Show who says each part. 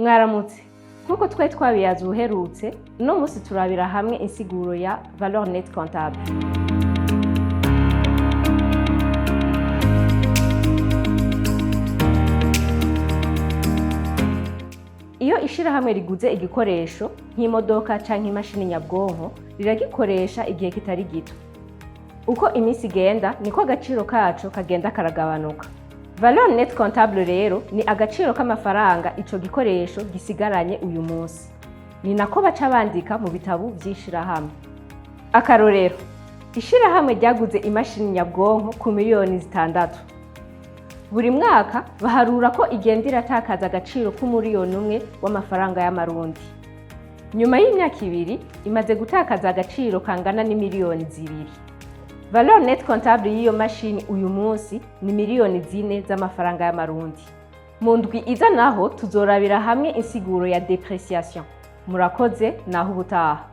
Speaker 1: Mwaramutse. Nk'uko twari twabiyaze ubuherutse, uno munsi turabira hamwe insiguro ya valeur nette comptable. Iyo ishirahamwe riguze igikoresho nk'imodoka canke imashini nyabwonko, riragikoresha igihe kitari gito. Uko iminsi igenda, niko agaciro kaco kagenda karagabanuka. Valeur nette comptable rero ni agaciro k'amafaranga ico gikoresho gisigaranye uyu munsi. Ni nako baca bandika mu bitabo vy'ishirahamwe. Akarorero, ishirahamwe ryaguze imashini nyabwonko ku miliyoni 6. Buri mwaka baharura ko igenda iratakaza agaciro k'umuriyoni 1 w'amafaranga y'amarundi. Nyuma y'imyaka 2 imaze gutakaza agaciro kangana n'imiliyoni 2. Valeur nette comptable y'iyo mashini uyu munsi ni miliyoni 4 z'amafaranga y'amarundi. Mu ndwi iza naho tuzorabira hamwe insiguro ya dépréciation. Murakoze, naho ubutaha.